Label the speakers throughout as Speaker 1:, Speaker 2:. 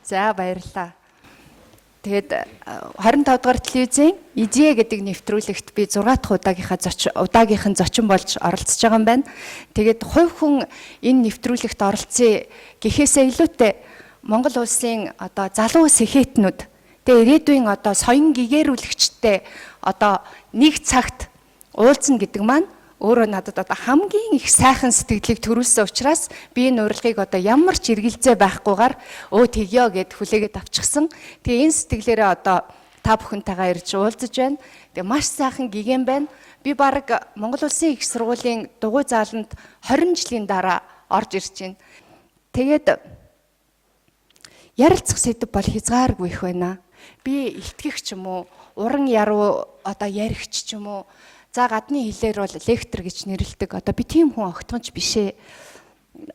Speaker 1: За, баярлалаа. Тэгээд 25 дугаар телевизийн Идея гэдэг нэвтрүүлэгт би 6 дахь удаагийнх нь зочин болж оролцож байгаа юм байна. Тэгээд хувь хүн энэ нэвтрүүлэгт оролцъё гэхээсээ илүүтэй Монгол улсын одоо залуу сэхэтнүүд, тэгээ ирээдүйн одоо соён гэгээрүүлэгчтэй одоо нэг цагт уулзна гэдэг маань өөрөө надад одоо хамгийн их сайхан сэтгэлийг төрүүлсэн учраас би энэ урилгыг одоо ямар ч эргэлзээ байхгүйгээр тэгё гэд хүлээгээд авчихсан. Тэгээ энэ сэтгэлээрээ одоо та бүхэнтэйгээ ирж уулзаж байна. Тэгээ маш сайхан гигэн байна. Би бараг Монгол Улсын их сургуулийн дугуй зааланд 20 жилийн дараа орж ирж байна. Тэгээд ярилцах сэдэв бол хязгааргүй их байна. Би илтгэх ч юм уу, уран яруу одоо яригч ч юм уу, за гадны хэлээр бол лектор гэж нэрлэдэг. Одоо би тийм хүн огтхонч биш ээ.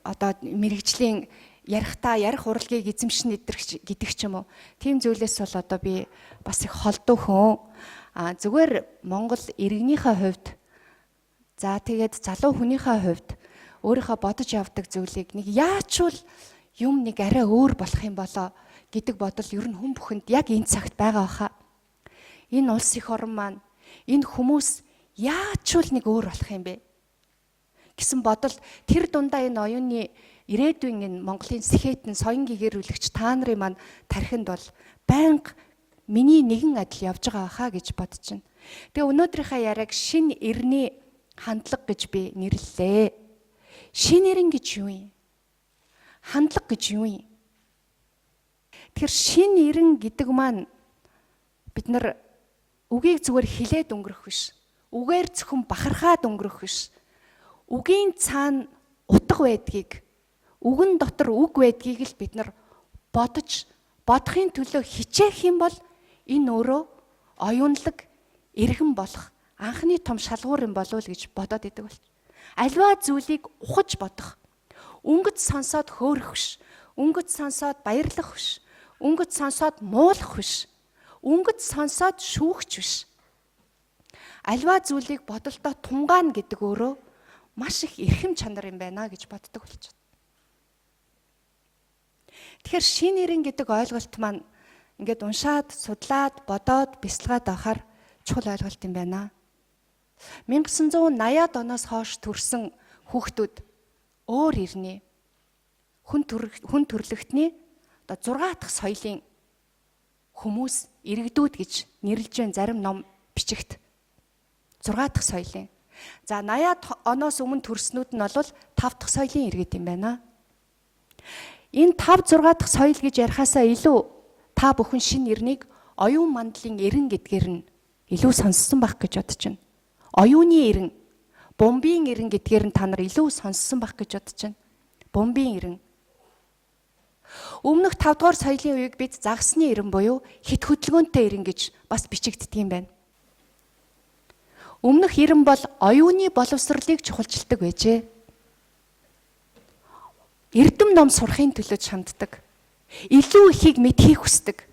Speaker 1: Одоо мэрэгжлийн ярихдаа ярих урлагийг эзэмшин гэдэг ч юм уу. Тийм зүйлээс бол одоо би бас их холдуу хүн. А зүгээр Монгол иргэнийхээ хувьд, за тэгээд залуу хүнийхээ хувьд өөрийнхөө бодож явдаг зүйлийг нэг яачвал юм нэг арай өөр болох юм болоо гэдэг бодол ер нь хүн бүхэнд яг энэ цагт байгаа баха. Энэ улс их орон маань, энэ хүмүүс яачвал нэг өөр болох юм бэ гэсэн бодол тэр дундаа энэ оюуны ирээдүйн энэ Монголын сэхэтэн соён гэгэрүүлэгч та нарын маань тархинд бол байнга миний нэгэн адил явж байгаа хаа гэж бодож байна. Тэгээ өнөөдрийнхөө яриаг шин эртний хандлага гэж би нэрлэлээ. Шин эрен гэж юу юм? Хандлага гэж юу юм? Тэгэхээр шин эрен гэдэг маань бид нар үгийг зүгээр хилээд өнгөрөх биш. Үгээр зөвхөн бахархаад өнгөрөх биш. Үгийн цаана утга байдгийг, үгэн дотор үг байдгийг л бид нар бодож, бодохын төлөө хичээх юм бол энэ өөрөө оюунлаг эргэн болох анхны том шалгуур юм болов уу гэж бодоод идэг болч. Альва зүйлийг ухаж бодох. Өнгөц сонсоод хөөрөх биш. Өнгөц сонсоод баярлах биш. Өнгөц сонсоод муулах биш. Өнгөц сонсоод шүүхч биш. Альва зүйлийг бодолдоо тунгаана гэдэг өөрөө маш их эрхэм чанар юм байна гэж боддог болчиход. Тэгэхээр шин эрен гэдэг ойлголт маань ингээд уншаад, судлаад, бодоод, бясалгаад байхаар чухал ойлголт юм байна. 1980-ад оноос хойш төрсэн хүүхдүүд өөр ирнэ. Хүн төрлөختний одоо 6 дахь соёлын хүмүүс иргэдүүд гэж нэрлэж байна зарим ном бичигт. 6 дахь соёлын. За 80-ад оноос өмнө төрснүүд нь бол 5 дахь соёлын иргэд юм байна. Энэ 5 6 дахь соёл гэж ярихаасаа илүү та бүхэн шинэ эрнийг оюун мандлын эрен гэдгээр нь илүү сонссон байх гэж бодож байна. Оюуны эрен, бомбын эрен гэдгээр нь та нар илүү сонссон байх гэж бодож байна. Бомбын эрен. Өмнөх 5 дугаар соёлын үеийг бид загсны эрен буюу хит хөдөлгөөнтэй эрен гэж бас бичигддэг юм байна. Өмнөх эрен бол оюуны боловсролыг чухалчилдаг байжээ. Эрдэм ном сурахын төлөө шамддаг. Илүү ихийг мэдхийг хүсдэг.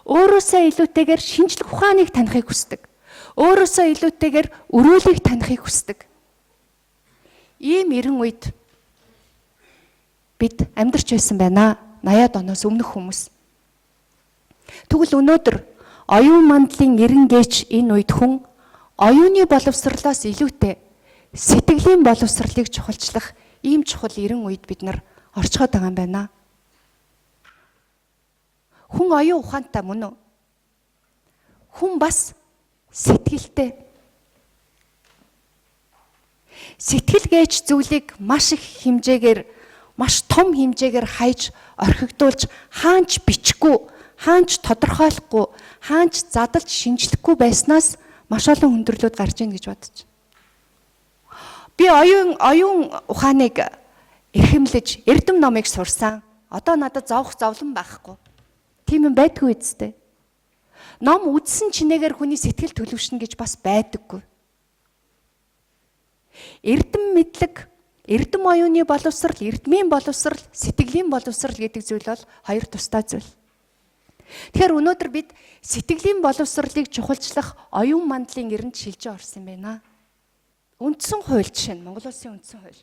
Speaker 1: Өөрөөсөө илүүтэйгээр шинжлэх ухааныг танихыг хүсдэг. Өөрөөсөө илүүтэйгээр өрөөлийг танихыг хүсдэг. Ийм эрен үед бид амьдарч байсан байна. 80-ад оноос өмнөх хүмүүс. Тэгвэл өнөөдөр оюун мандлын эрен гээч энэ үед хүн оюуны боловсрлоос илүүтэй сэтгэлийн боловсрлыг чухалчлах ийм чухал эрен үед бид нар орчход байгаа юм байна. Хүн оюун ухаантай мөн үү? Хүн бас сэтгэлтэй. Сэтгэл гээч зүйлийг маш их хэмжээгээр, маш том хэмжээгээр хайж, орхигдуулж, хаанч бичихгүй, хаанч тодорхойлохгүй, хаанч задалж шинжлэхгүй байснаас маш олон хүндрэлүүд гарч ийн гэж бодож. Би оюун ухааныг эрхэмлэж, эрдэм номыг сурсан. Одоо надад зовх зовлон байхгүй. Тийм юм байдгүй үсттэй. Ном үзсэн чинээгээр хүний сэтгэл төлөвшнө гэж бас байдаггүй. Эрдэм мэдлэг, эрдэм оюуны боловсрал, эрдмийн боловсрал, сэтгэлийн боловсрал гэдэг зүйл бол хоёр тусдаа зүйл. Тэгэхээр өнөөдөр бид сэтгэлийн боловсролыг чухалчлах оюун мандлын эрэнд шилжиж орсон юм байна. Үндсэн хууль жишээ нь Монгол Улсын үндсэн хууль.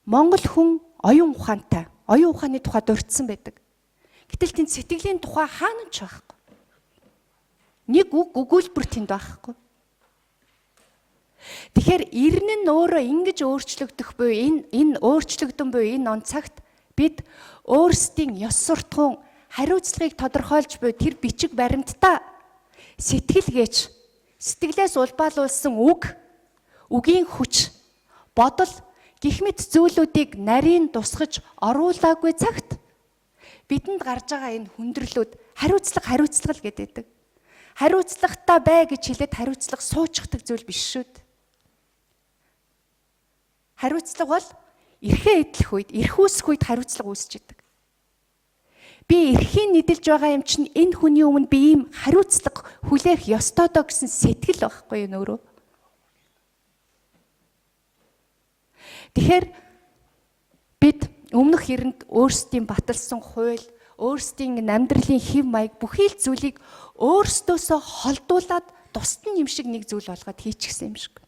Speaker 1: Монгол хүн оюун ухаантай, оюун ухааны тухай дурдсан байдаг. Гэтэл тэнд сэтгэлийн тухай хаана ч байхгүй. Нэг үг өгүүлбэр тэнд байхгүй. Тэгэхээр эрен нь өөрөө ингэж өөрчлөгдөх буюу энэ өөрчлөгдөн буюу энэ он цагт бид өөрсдийн ёс суртахуун хариуцлагыг тодорхойлж буй тэр бичиг баримтдаа сэтгэл гэж сэтгэлээс улбаалуулсан үг, үгийн хүч, бодол гэх мэт зүйлүүдийг нарийн тусгаж оруулаагүй цагт бидэнд гарч байгаа энэ хүндрэлүүд хариуцлага л гэдэг. Хариуцлагатай бай гэж хэлээд хариуцлага суучихдаг зүйл биш шүү дээ. Хариуцлага бол эрхээ эдлэх үед, эрх үүсэх үед хариуцлага үүсэж идэг. Би эрхийн нийдэлж байгаа юм чинь энэ хүний өмнө би ийм хариуцлага хүлээх ёстой доо гэсэн сэтгэл байхгүй юу нөрөө. Тэгэхээр бид өмнөх эрэнд өөрсдийн баталсан хууль, өөрсдийн амьдралын хэв маяг бүхий л зүйлийг өөрсдөөсөө холдуулаад тусад нь юм шиг нэг зүйл болгоод хийчихсэн юм шиг.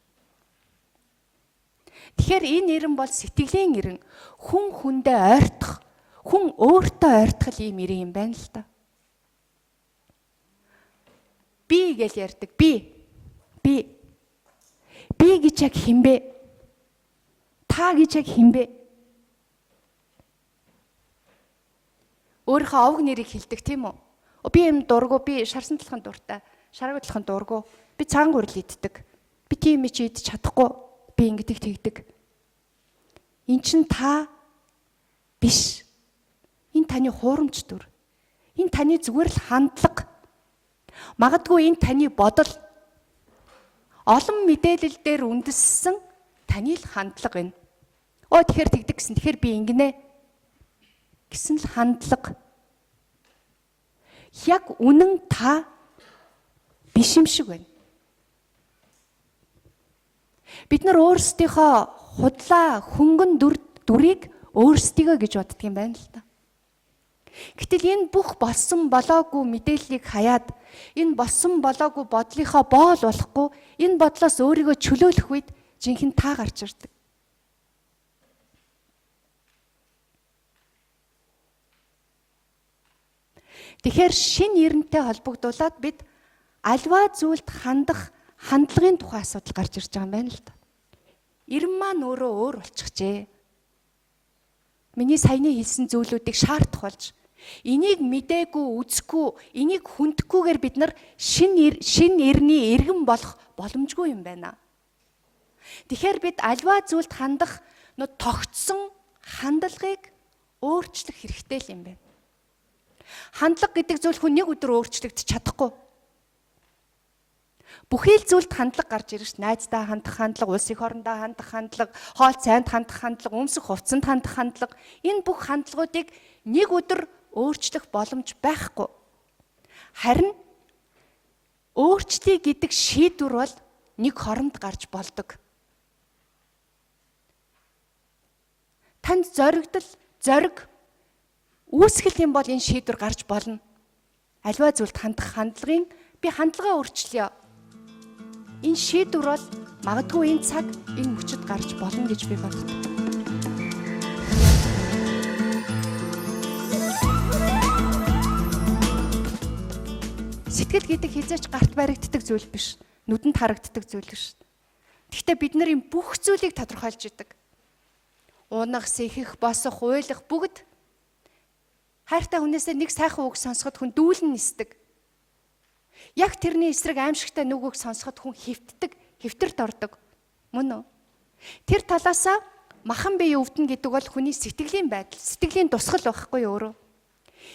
Speaker 1: Тэгэхээр энэ эрен бол сэтгэлийн эрен, хүн хүндээ ойртох, хүн өөртөө ойртох ийм эрен юм байна л да. Би гэж ярьдаг. Би. Би гэж яг хинбэ? Та гэж яг хинбэ? Өөрийнхөө овг нэрийг хэлдэг тийм үү? Би юм дургу, би шарсан талхан дуртай, шараг талхан дургу, би цагаан гурил иддэг. Би тийм чи идэж чадахгүй, би ингэдэг тэгдэг. Эн чин та биш. Энэ таны хуурамч дүр. Энэ таны зүгээр л хандлага. Магадгүй энэ таны бодол. Олон мэдээлэл дээр үндэссэн таны л хандлага энэ. Оо тэгэхээр тэгдэг гэсэн. Тэгэхээр би ингэнэ гэсэн л хандлага. Яг үнэн та биш юм шиг байна. Бид нар өөрсдийнхөө худлаа хөнгөн дүрийг өөрсдийгөө гэж боддөг юм байна л да. Гэтэл энэ бүх болсон болоогүй мэдээллийг хаяад энэ болсон болоогүй бодлынхоо боол болохгүй энэ бодлоос өөрийгөө чөлөөлөх үед жинхэнэ та гарч ирдэг. Тэгэхээр шин эрентэй холбогдуулаад бид альва зүйлд хандах хандлагын тухай асуудал гарч ирж байгаа юм байна л да. Эрен маань өөрөө өөр болчихжээ. Миний саяны хэлсэн зүйлүүдийг шаардах болж энийг мдээгүй, үзэхгүй, энийг хүндэхгүйгээр бид нар шин эрний иргэн болох боломжгүй юм байна. Тэгэхээр бид альва зүйлд хандах тогтсон хандлагыг өөрчлөх хэрэгтэй л юм байна. Хандлага гэдэг зүйл хүн нэг өдөр өөрчлөгдөж чадахгүй. Бүхий л зүйлд хандлага гарч ирж ш. Найздаа хандах хандлага, улс их орондоо хандах хандлага, хоол цайнд хандах хандлага, өмсөх хувцсанд хандах хандлага. Энэ бүх хандлагуудыг нэг өдөр өөрчлөх боломж байхгүй. Харин өөрчлөе гэдэг шийдвэр бол нэг хоронд гарч болдог. Танд зоригдол, зориг үүсгэл юм бол энэ шийдвэр гарч болно. Аливаа зүйлд хандах хандлагын би хандлагаа өөрчлөе. Энэ шийдвэр бол магадгүй энэ цаг, энэ мөчөд гарч болно гэж би боддог. Сэтгэл гэдэг хизээч гарт баригддаг зүйл биш, нүдэнд харагддаг зүйл биш. Гэхдээ бид нар энэ бүх зүйлийг тодорхойлж идэг. Унах, сэхэх, босох, уйлах бүгд хайртай хүнээсээ нэг сайхан үг сонсоход хүн дүүлэн нисдэг. Яг тэрний эсрэг аимшигтай нэг үг сонсоход хүн хэвтдэг, хэвтэрт ордог. Мөн үү? Тэр талаасаа махан бие өвдөн гэдэг бол хүний сэтгэлийн байдал, сэтгэлийн тусгал байхгүй өөрөө.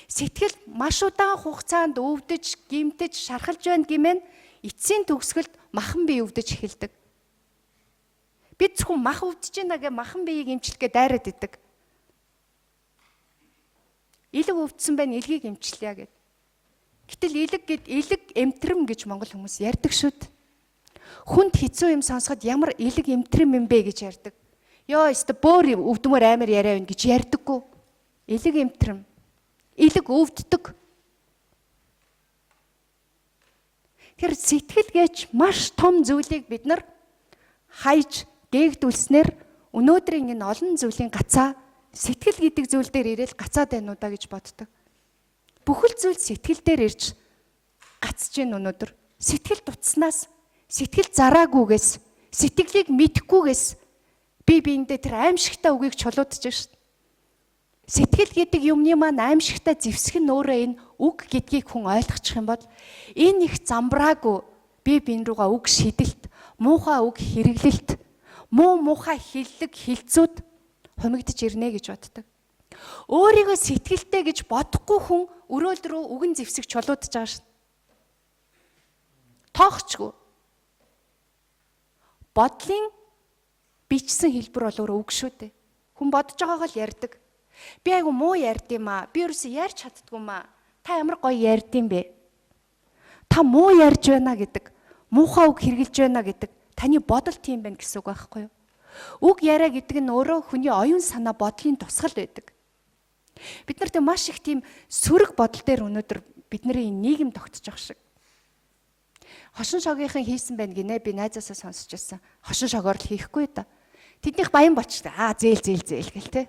Speaker 1: Сэтгэл маш удаан хугацаанд өвдөж, гэмтэж, шархалж байна гэмээр эцсийн төгсгөлд махан бие өвдөж эхэлдэг. Бид зөвхөн мах өвдөж байна гэ махан биеийг эмчлэхгээ дайраад идэг. Илэг өвдсөн байна, илгийг эмчлэе гэд. Гэтэл илэг гэд илэг эмтрэм гэж монгол хүмүүс ярьдаг шүү дээ. Хүнд хэцүү юм сонсоход ямар илэг эмтрэм юм бэ гэж ярьдаг. Йоо, өстө бөөр өвдмөр амар яриа байна гэж ярьдаггүй. Илэг эмтрэм. Илэг өвддөг. Тэр сэтгэл гэж маш том зүйлийг бид нар хайж гээгдүүлснээр Өнөөдрийн энэ олон зүйлийн гацаа сэтгэл гэдэг зүйл дээр ирээл гацаад байна уу да гэж боддог. Бүхэл зүйл сэтгэл дээр ирж гацж гин өнөөдөр. Сэтгэл дутснаас, сэтгэл зараагүйгээс, сэтгэлийг мэдэхгүйгээс би биендээ тэр аимшигтай үгийг чулуудаж шít. Сэтгэл гэдэг юмны маань аимшигтай зэвсэг нь өөрөө энэ үг гэдгийг хүн ойлгочих юм бол энэ их замбраагүй бие биен рүүгээ үг шидэлт, муухай үг хэрэглэлт, муу муухай хиллэг хилцүүд хумигдж ирнэ гэж боддог. Өөрийгөө сэтгэлтэй гэж бодохгүй хүн өрөөл рүү үгэн зэвсэг чулуудаж байгаа шин. Тоохчгүй. Бодлын бичсэн хэлбэр бол өөрөө үг шүү дээ. Хүн бодож байгаагаа л ярьдаг. Би айгу муу ярьд юм аа. Би ерөөсөө ярьж чаддгүй юм аа. Та ямар гоё ярьд юм бэ? Та муу ярьж байна гэдэг, муухай үг хэрэглэж байна гэдэг таны бодол тийм байна гэсэн үг байхгүй юу? Үг яриа гэдэг нь өөрөө хүний оюун санаа бодлын тусгал байдаг. Бид нарт маш их тийм сөрөг бодол дээр өнөөдөр бидний нийгэм тогтож байгаа шиг. Хошин шогийнхан хийсэн байна гинэ, би найзаасаа сонсч байсан. Хошин шогоор л хийхгүй да. Тэднийх баян болчтой. Аа зээл зээл зээл гэл те.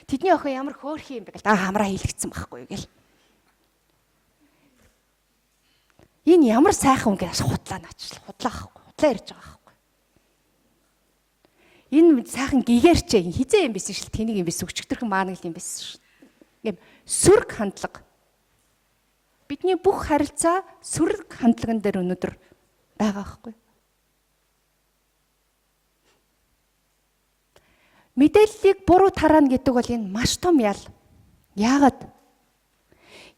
Speaker 1: Тэдний охин ямар хөөрхөн юм бэ гэл. Аа хамраа хийлгэцсэн байхгүй гэл. Энэ ямар сайхан хүн гэж худлаа наачл. Худлаа ахгүй. Худлаа ярьж байгаа байхгүй. Энэ сайхан гигэрчээ хизээ юм биш шил тэнийг юм биш өчигдөрхөн маанаг юм биш. Гэм сөрөг хандлага. Бидний бүх харилцаа сөрөг хандлаган дээр өнөөдөр байгаа байхгүй. Мэдээллийг буруу тараана гэдэг бол энэ маш том ял. Яагаад?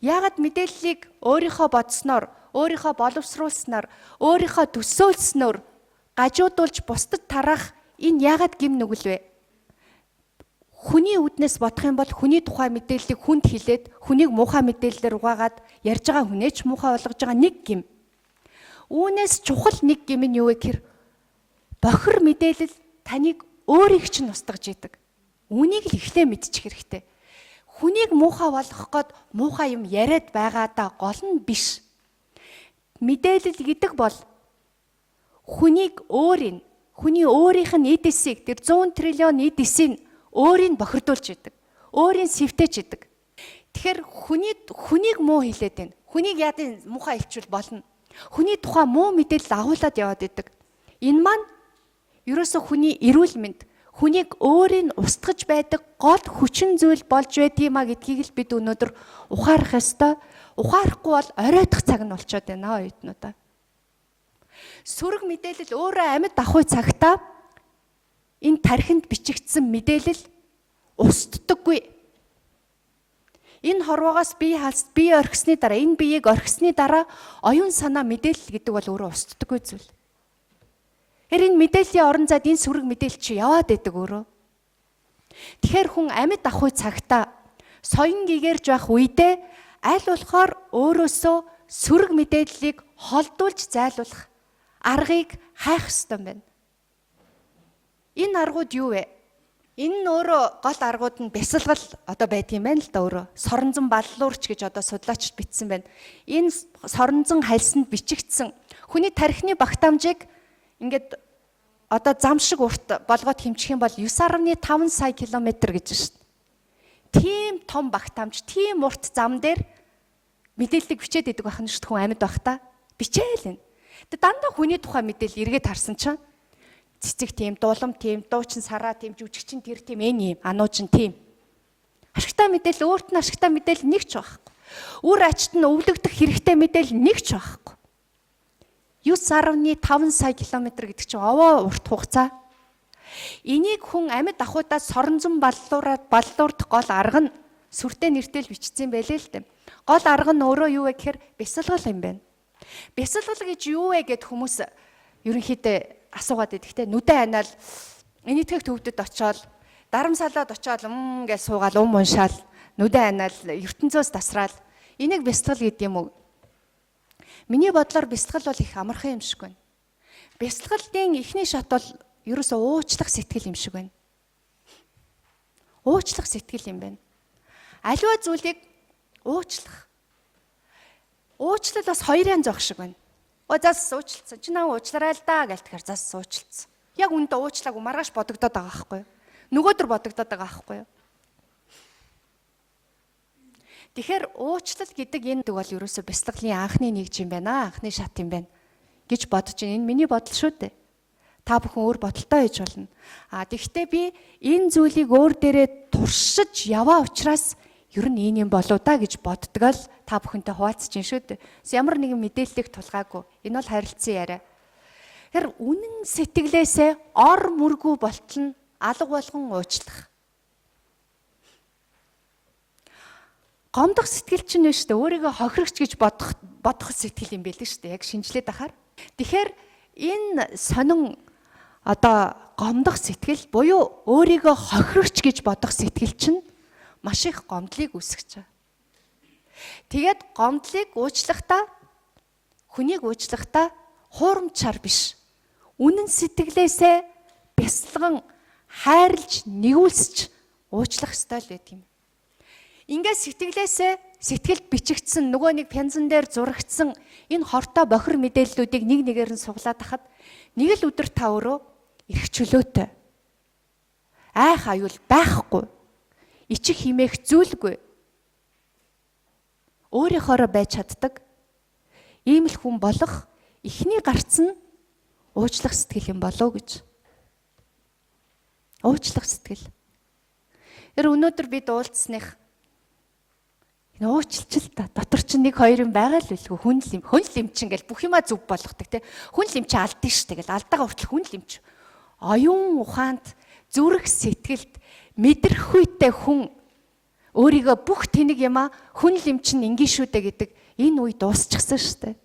Speaker 1: Яагаад мэдээллийг өөрийнхөө бодсноор, өөрийнхөө боловсруулснаар, өөрийнхөө төсөөлснөөр гажуудуулж бусдад тараах энэ яагаад гим нүгэл вэ? Хүний үднээс бодох юм бол хүний тухай мэдээллийг хүнд хилээд, хүнийг муухай мэдээллээр угаагаад ярьж байгаа хүнээ ч муухай болгож байгаа нэг гим. Үүнээс чухал нэг гим нь юу вэ гэхээр бохир мэдээлэл таныг өөрийг чинь устгаж идэг. Үүнийг л эхлээ мэдчих хэрэгтэй. Хүнийг муухай болгох гээд муухай юм яриад байгаадаа гол нь биш. Мэдээлэл гэдэг бол хүнийг өөрийн, хүний өөрийнх нь эд эсийг тэр 100 триллион эд эсийг өөрийг бохирдуулж идэг. Өөрийн сэвтэж идэг. Тэгэхээр хүнийг муу хилээд байна. Хүнийг яадын муухай хэлчихвэл болно. Хүний тухай муу мэдээлэл агуулад яваад идэг. Энэ маань ерөөсө хүний эрүүл мэнд, хүнийг өөрийг устгаж байдаг гол хүчин зүйл болж байдгиймаа гэдгийг л бид өнөөдөр ухаарах ёстой. Ухаарахгүй бол оройтох цаг нь болчоод байна оюутнуудаа. Сөрөг мэдээлэл өөрөө амьд давхуй цагтаа энэ тархинд бичигдсэн мэдээлэл устдаггүй. Энэ хорвоогоос бие халс бие орхисны дараа, энэ биеийг орхисны дараа оюун санаа мэдээлэл гэдэг бол өөрөө устдаггүй зүйл. Тэр энэ мэдээллийн орон зайд энэ сөрөг мэдээлэл чи яваад байдаг өөрөө. Тэгэхээр хүн амьд авах цагтаа соён гэгэрж байх үедээ аль болохоор өөрөөсөө сөрөг мэдээллийг холдуулж зайлуулах аргыг хайх ёстой юм байна. Энэ аргууд юу вэ? Энэ нь өөрөө гол аргууд нь бясалгал одоо байдгийн байна л да өөрөө. Соронзон баллуурч гэж одоо судлаачид бичсэн байна. Энэ соронзон хальсанд бичигдсэн хүний тархины багтаамжийг ингээд одоо зам шиг урт болгоод хэмжих юм бол 9.5 сая километр гэж байна шүү дээ. Тийм том багтаамж, тийм урт зам дээр мэдээллийг бичээд идэг байх нь шүү дээ, хүн амьд байх та. Бичээл энэ. Тэгээ дандаа хүний тухай мэдээлэл эргээд харсан чинь цэцэг тийм, дулам тийм, дуучин сараа тийм, жүжигчин тэр тийм, энэ юм, ануучин тийм. Ашигтай мэдээлэл өөрт нь ашигтай мэдээлэл нэг ч байхгүй. Үр ачт нь өвлөгдөх хэрэгтэй мэдээлэл нэг ч байхгүй. 9.5 сая километр гэдэг чинь овоо урт хугацаа. Энийг хүн амьд ахуйдаа соронзон баллуураад баллуурдах гол арга нь сүртэй нэртэл бичсэн байлээ л дээ. Гол арга нь өөрөө юу вэ гэхээр бясалгал юм байна. Бясалгал гэж юу вэ гэд хүмүүс ерөнхийдөө асуугаад байдаг те. Нүдэ анаал энэтхэг төвдөд очиод дарамсалаад очиод гэж суугаал ум уншаал нүдэ анаал ертөнцөөс тасраал энийг бясалгал гэдэг юм уу? Миний бодлоор бясалгал бол их амархан юм шиг байна. Бясалгалын эхний шат бол ерөөсөө уучлах сэтгэл юм шиг байна. Уучлах сэтгэл юм байна. Аливаа зүйлийг уучлах. Уучлал бас хоёр янз байх шиг байна. Оо зас уучлалцсан. Чи наа уучлаарай л да гэлтгэр зас уучлалцсан. Яг үндэ уучлаагүй маргааш бодогдоод байгаа байхгүй юу? Нөгөөдөр бодогдоод байгаа байхгүй юу? Тэгэхээр уучлал гэдэг энэ үг бол ерөөсөө бясалгалын анхны нэг юм байна, анхны шат юм байна гэж бодож байна. Энэ миний бодол шүү дээ. Та бүхэн өөр бодолтой байж болно. А тэгвэл би энэ зүйлийг өөр дээрээ туршиж яваа учраас ер нь энэ юм болоо да гэж боддог л та бүхэнтэй хуваалцаж байна шүү дээ. Ямар нэгэн мэдээллийг тулгаагүй. Энэ бол харилцан яриа. Тэгэхээр үнэн сэтгэлээсээ ор мөргүү болтол нь алга болгон уучлах. Гомдох сэтгэл чинь нь шүү дээ. Өөрийгөө хохирогч гэж бодох сэтгэл юм байл шүү дээ. Яг шинжлээд ахаар. Тэгэхээр энэ сонин одоо гомдох сэтгэл буюу өөрийгөө хохирогч гэж бодох сэтгэл чинь маш их гомдлыг үүсгэж байгаа. Тэгээд гомдлыг уучлахдаа хүнийг уучлахдаа хуурамчаар биш. Үнэн сэтгэлээсээ бясалган хайрлж нэгүүлсч уучлах ёстой л байдаг юм. Ингээд сэтгэлээсээ сэтгэлд бичигдсэн нөгөө нэг пянзан дээр зурагдсан энэ хортой бохир мэдээллүүдийг нэг нэгээр нь суглаад хахад нэг л өдөр та өөрөө эрх чөлөөтэй. Айх аюул байхгүй. Ичих химээх зүйлгүй. Өөрийнхоороо байж чаддаг. Ийм л хүн болох эхний гарц нь уучлах сэтгэл юм болов гэж. Уучлах сэтгэл. Тэр өнөөдөр бид уулзсаных энэ уучлч л та дотор чинь нэг хоёр юм байгаа л билгүй хүн л юм чинь гэл бүх юма зүв болгодог те. Хүн л юм чи алдсан шүү дээ гэл алдаагаа хүртэл хүн л юм чи. Оюун ухаанд зүрх сэтгэлд мэдрэхүйтэй хүн өөрийгөө бүх тэнэг юма хүн л юм чинь энгийн шүү дээ гэдэг энэ үе дуусчихсан шүү дээ.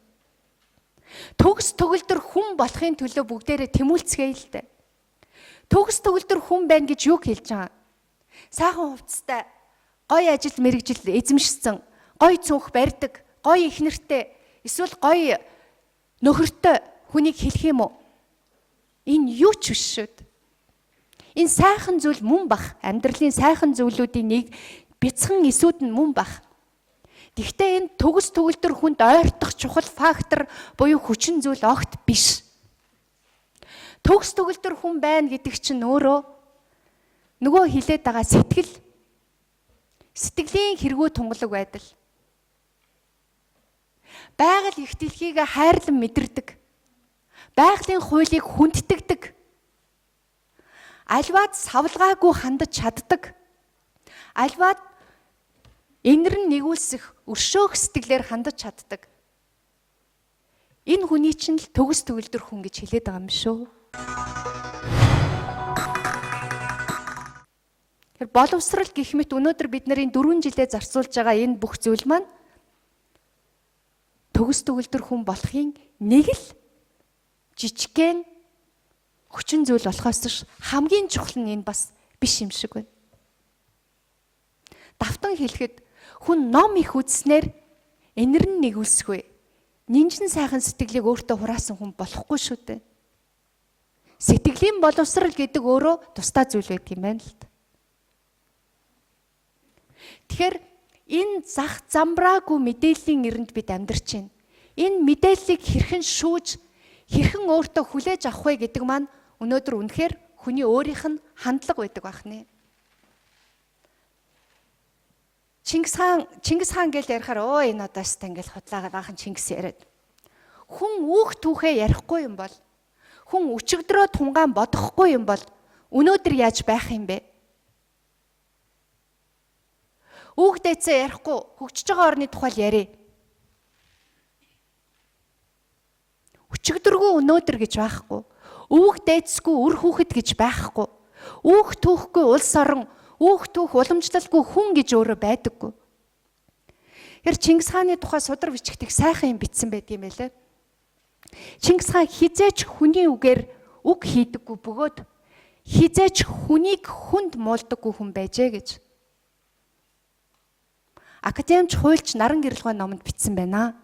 Speaker 1: Төгс төгөлдөр хүн болохын төлөө бүгдээрээ тэмүүлцгээе л дээ. Төгс төгөлдөр хүн байна гэж юу хэлж байгаа? Сайхан хувцастай, гоё ажил мэргэжил эзэмшсэн, гоё цүнх барьдаг, гоё их нэртэй, эсвэл гоё нөхөртэй хүнийг хэлэх юм уу? Энэ юу ч биш шүү дээ. Энэ сайхан зүйл мөн бах. Амьдралын сайхан зүйлүүдийн нэг бяцхан эсүүд нь мөн бах. Гэхдээ энэ төгс төгөлдөр хүнд ойртох чухал фактор буюу хүчин зүйл огт биш. Төгс төгөлдөр хүн байна гэдэг чинь өөрөө нөгөө хилээд байгаа сэтгэл, сэтгэлийн хэрэгүү тунгалаг байдал. Байгаль их дэлхийг хайрлан мэдэрдэг. Байгалийн хуулийг хүндэтгдэг. Альваад савлгаагүй хандаж чаддаг. Альваад энэр нь нэгүүлсэх өршөөх сэтгэлээр хандаж чаддаг. Энэ хүний чинь л төгс төгөлдөр хүн гэж хэлээд байгаа юм шүү. Тэр боловсрал гэх мэт өнөөдөр бид нарын 4 жилээ зарцуулж байгаа энэ бүх зүйл маань төгс төгөлдөр хүн болохын нэг л жижигхэн хүчин зүйл болохоос хамгийн чухал нь энэ бас биш юм шиг байна. Давтан хэлэхэд хүн ном их үзснээр энэр нь нэгүүлсэхгүй. Нинжин сайхан сэтгэлийг өөртөө хураасан хүн болохгүй шүү дээ. Сэтгэлийн боловсрал гэдэг өөрөө тусдаа зүйл байдаг юм байна л да. Тэгэхээр энэ зах замбраагүй мэдээллийн эрэнд бид амьдарч байна. Энэ мэдээллийг хэрхэн шүүж, хэрхэн өөртөө хүлээж авах вэ гэдэг маань өнөөдөр үнэхээр хүний өөрийнх нь хандлага байдаг байх нэ. Чингис хаан гэж ярихаар өө энэ одоо өстө ингээл худлаагаа баахан Чингис яриад. Хүн үүх түүхээ ярихгүй юм бол, хүн өчигдрөө тунгаан бодохгүй юм бол өнөөдөр яаж байх юм бэ? Үүх дээдсээ ярихгүй хөгжиж байгаа орны тухай л ярив. Өчигдөргүй өнөөдөр гэж байхгүй. Үүх дээдсгүй үр хүүхэд гэж байхгүй. Үүх түүхгүй улс орон, үүх түүх уламжлалгүй хүн гэж өөрөө байдаггүй. Тэр Чингис хааны тухай судар бичгтэх сайхан юм бичсэн байдаг юм байлаа. Чингис хаан хизээч хүний үгээр үг хийдэггүй бөгөөд хизээч хүнийг хүнд муулдаггүй хүн байжээ гэж. Академич хуульч Наран гэрэлгой номонд бичсэн байна.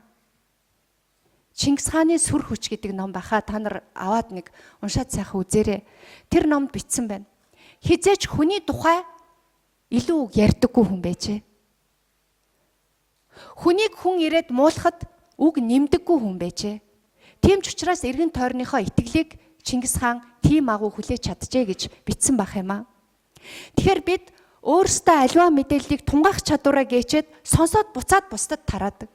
Speaker 1: Чингис хааны сүр хүч гэдэг ном баха та нар аваад нэг уншаад сайхан үзээрэй. Тэр номд бичсэн байна. Хизээч хүний тухай илүү үг ярьдаггүй хүн байжээ. Хүнийг хүн ирээд муулахад үг нэмдэггүй хүн байжээ. Тийм ч учраас эргэн тойрныхоо итгэлийг Чингис хаан тийм агуу хүлээж чаджээ гэж бичсэн байх юм аа. Тэгэхээр бид өөрсдөө аливаа мэдээллийг тунгаах чадвараа гээчээд сонсоод буцаад бусдад тараадаг.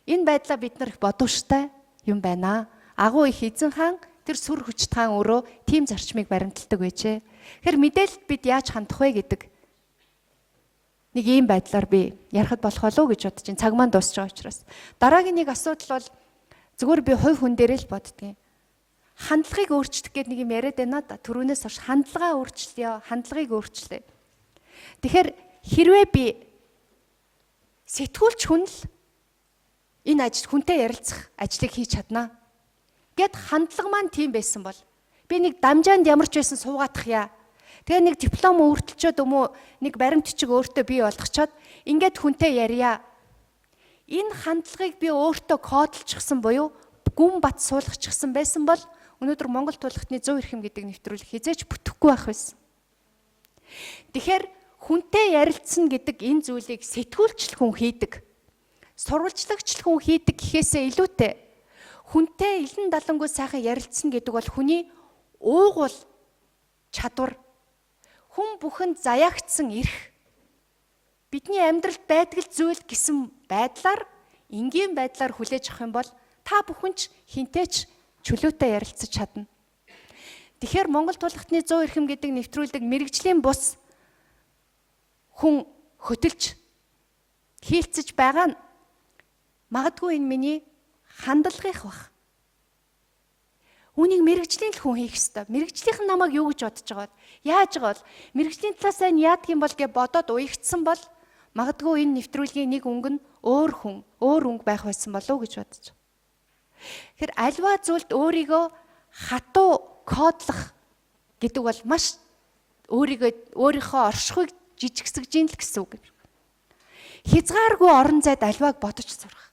Speaker 1: Энэ байдлаа бид нар их бодууштай юм байна. Агуу их эзэн хаан тэр сүр хүчт хаан өөрөө тийм зарчмыг баримталдаг байжээ. Тэгэхээр мэдээлэлд бид яаж хандах вэ гэдэг нэг ийм байдлаар би ярихад болох болов уу гэж бодож байна. Цаг маань дуусч байгаа учраас. Дараагийн нэг асуудал бол зүгээр би хувь хүн дээрээ л боддгийн. Хандлагыг өөрчлөх гэдэг нэг юм яриад байна да. Түрүүнээс хойш хандлагаа өөрчлөё, хандлагыг өөрчлөе. Тэгэхээр хэрвээ би сэтгүүлч хүн л энэ ажил хүнтэй ярилцах ажлыг хийж чаднаа. Гэт хандлага маань тийм байсан бол би нэг дамжаанд ямар ч байсан суугаадах яа. Тэгээ нэг диплом өөртөлчөөд юм уу нэг баримт бичиг өөртөө бий болгочоод ингээд хүнтэй ярья. Энэ хандлагыг би өөртөө кодлчихсан буюу гүн бат суулгачихсан байсан бол өнөөдөр Монгол тулгтны зөв эрхэм гэдэг нэвтрүүлэг хизээч бүтэхгүй байх байсан. Тэгэхээр хүнтэй ярилцсан гэдэг энэ зүйлийг сэтгүүлчлэх хүн хийдэг. Сурвалжлагч хүн хийдэг гэхээсээ илүүтэй хүнтэй илэн далангүй сайхан ярилцсан гэдэг бол хүний уугуул чадвар, хүн бүхэнд заяагдсан эрх, бидний амьдралд байдаг л зүйл гэсэн байдлаар энгийн байдлаар хүлээж авах юм бол та бүхэн ч хинтэй ч чөлөөтэй ярилцаж чадна. Тэгэхээр Монгол тулгтны 100 эрхэм гэдэг нэвтрүүлэг мэрэгжлийн бус хүн хөтөлж хийлцэж байгаа нь магадгүй энэ миний хандлагынх бах. Үүнийг мэрэгжлийн л хүн хийх ёстой. Мэрэгжлийнх нь намайг юу гэж бодож байгаа бол, яаж байгаа бол, мэрэгжлийн талаас нь яадаг юм бол гэж бодоод уягдсан бол магадгүй энэ нэвтрүүлгийн нэг өнгө нь өөр хүн, өөр өнгө байх байсан болов уу гэж бодож байгаа. Тэгэхээр альва зүйлд өөрийгөө хатуу кодлох гэдэг бол маш өөрийгөө өөрийнхөө оршихуйг жижигсэж гин л гэсэн үг. Хязгааргүй орон зайд альвааг бодож сурах.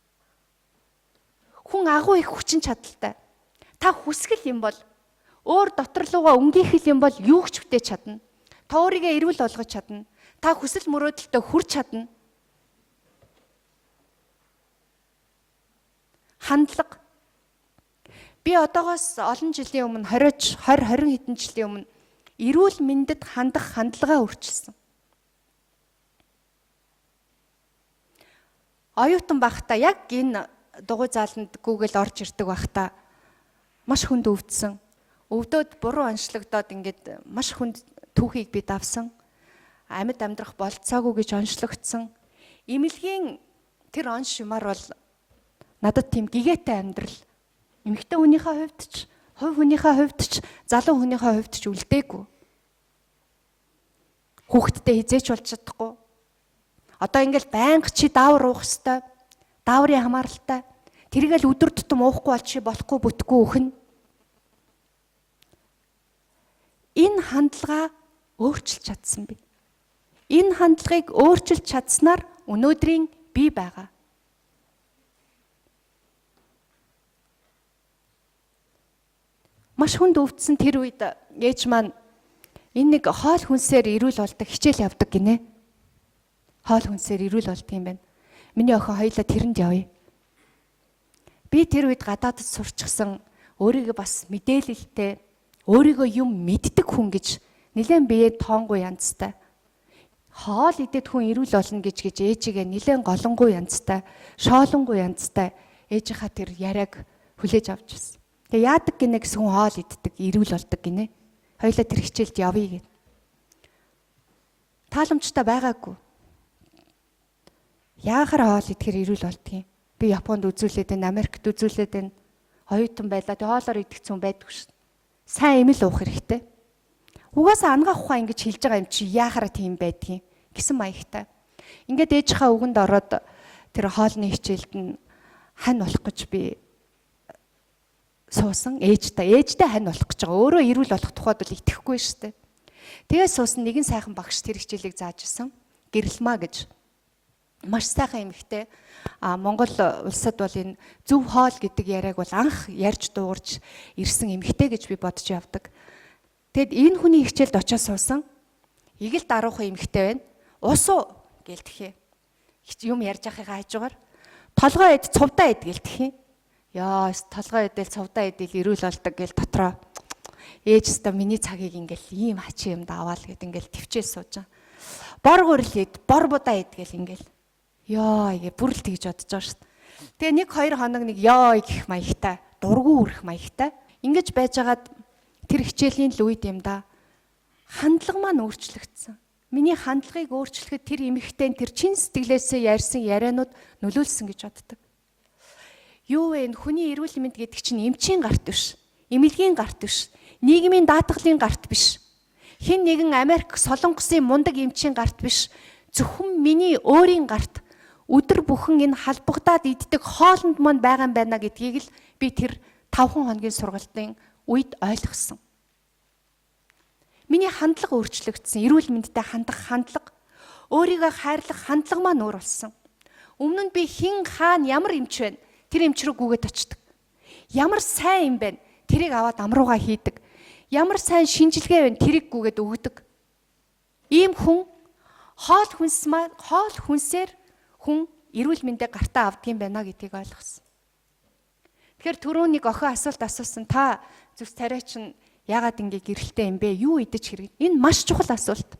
Speaker 1: Хүн агуу их хүчин чадалтай. Та хүсгэл юм бол өөр дотор руугаа өнгийнхэл юм бол юу ч бүтээж чадна. Та өөрийгөө эрүүл болгож чадна. Та хүсэл мөрөөдөлтөд хүрч чадна. Хандлага. Би одоогоос олон жилийн өмнө 20 20 хэдэн жилийн өмнө эрүүл мэндэд хандах хандлагаа өөрчилсөн. Оюутан байхдаа яг энэ дугуй зааланд Google орж ирдэг байхдаа маш хүнд өвдсөн. Өвдөөд буруу онцлогдоод ингээд маш хүнд түүхийг би давсан. Амьд амьдрах болцоогүй гэж онцлогдсон. Эмнэлгийн тэр онш юмар бол надад тийм гэгээтэй амьдрал. Эмэгтэй хүнийхээ хувьд ч, хувь хүнийхээ хувьд ч, залуу хүнийхээ хувьд ч үлдээгүй. Хүүхэдтэй хизээч болж чадахгүй. Одоо ингээл байнга чи даавар уух хэвээр, дааврын хамааралтай. Тэргээл өдөр тутам уухгүй бол чи болохгүй бүтэхгүй өхөн. Энэ хандлага өөрчилж чадсан би. Энэ хандлагыг өөрчилж чадсанаар өнөөдрийн би байгаа. Маш хүнд өвдсөн тэр үед ээж маань энэ нэг хоол хүнсээр эрүүл болдог хичээл явдаг гинэ. Хоол хүнсээр эрүүл болдог юм байна. Миний охин хоёлаа тэрэнд явъя. Би тэр үед гадаадд сурчсан, өөрийгөө бас мэдээлэлтэй, өөрийгөө юм мэддэг хүн гэж нэлээд бие тоонгүй янзтай. Хоол идээд хүн эрүүл болно гэж гэж ээжигээ нэлээд голонгуй янзтай, шоолонгуй янзтай ээжийнхаа тэр яриаг хүлээж авч ирсэн. Тэгээ яадаг гинэ гэсэн хүн хоол иддэг, эрүүл болдог гинэ. Хоёлаа тэр хичээлд явъя гэв. Тааламжтай байгаагүй. Яахаар хоол идэхэр эрүүл болдгийг. Би Японд үзүүлээд байна, Америкт үзүүлээд байна. Оюутан байлаа. Тэг хоолоор идэх зүүн байдгүй шин. Сайн эмэл уух хэрэгтэй. Угаасаа ангаах ухаан ингэж хэлж байгаа юм чи яахаараа тийм байдгийг гэсэн маягтай. Ингээд ээжийнхаа үгэнд ороод тэр хоолны хичээлд нь хань болох гэж би суусан. Ээжтэй хань болох гэж байгаа. Өөрөө эрүүл болох тухайд бол итгэхгүй шүү дээ. Тэгээ суусан нэгэн сайхан багш тэр хичээлийг зааж исэн. Гэрэлмаа гэж. Маш сайхан эмэгтэй. Монгол улсад бол энэ зөв хоол гэдэг яриаг бол анх ярьж дуугарч ирсэн эмэгтэй гэж би бодож явдаг. Тэгэд энэ хүний хичээлд очиж суусан. Игэл даруухан эмэгтэй байна. Ус уу гэлдэхээ. Юм ярьж байхыгаа хажуугаар толгой эд цувдаа эд гэлдэхээ. Яа, толгой эдэл цувдаа эдэл эрүүл болдог гэл дотроо. Ээж өстө миний цагийг ингээл ийм хачин юм даваал гэд ингээл төвчээл сууж байгаа. Бор гурил ид, бор будаа ид гэл ингээл. Йоо гээ бүр л тэгж бодож байгаа шүү дээ. Тэгээ 1 2 хоног нэг ёо гэх маягтай, дургу үрэх маягтай. Ингэж байжгаад тэр хичээлийн л үед юм да. Хандлага маань өөрчлөгдсөн. Миний хандлагыг өөрчлөхөд тэр эмэгтэй тэр чин сэтгэлээсээ ярьсан ярианууд нөлөөлсөн гэж боддог. Юу вэ? Хүний эрүүл мэнд гэдэг чинь эмчийн гарт биш, эмнэлгийн гарт биш, нийгмийн даатгалын гарт биш. Хэн нэгэн Америк, Солонгосын мундаг эмчийн гарт биш. Зөвхөн миний өөрийн гарт өдөр бүхэн энэ халбагдаад иддэг хоолнд мань байгаа юм байна гэдгийг л би тэр 5 хоногийн сургалтын үед ойлгосон. Миний хандлага өөрчлөгдсөн. Эрүүл мэндтэй хандах хандлага, өөрийгөө хайрлах хандлага маань өөр болсон. Өмнө нь би хэн хаана ямар эмч байна? Тэр эмч рүү гүгээд очдог. Ямар сайн юм бэ? Тэрийг аваад амруугаа хийдэг. Ямар сайн шинжилгээ байна? Тэрийг гүгээд өгдөг. Ийм хүн хоол хүнс маа хоол хүнсээр хүн эрүүл мэндээ гартаа авдаг юм байна гэдгийг ойлгосон. Тэгэхээр түрүү нэг охин асуулт асуусан. Та зүс тариа чинь яагаад ингэ гэрэлтэй юм бэ? Юу идэж хэрэг? Энэ маш чухал асуулт.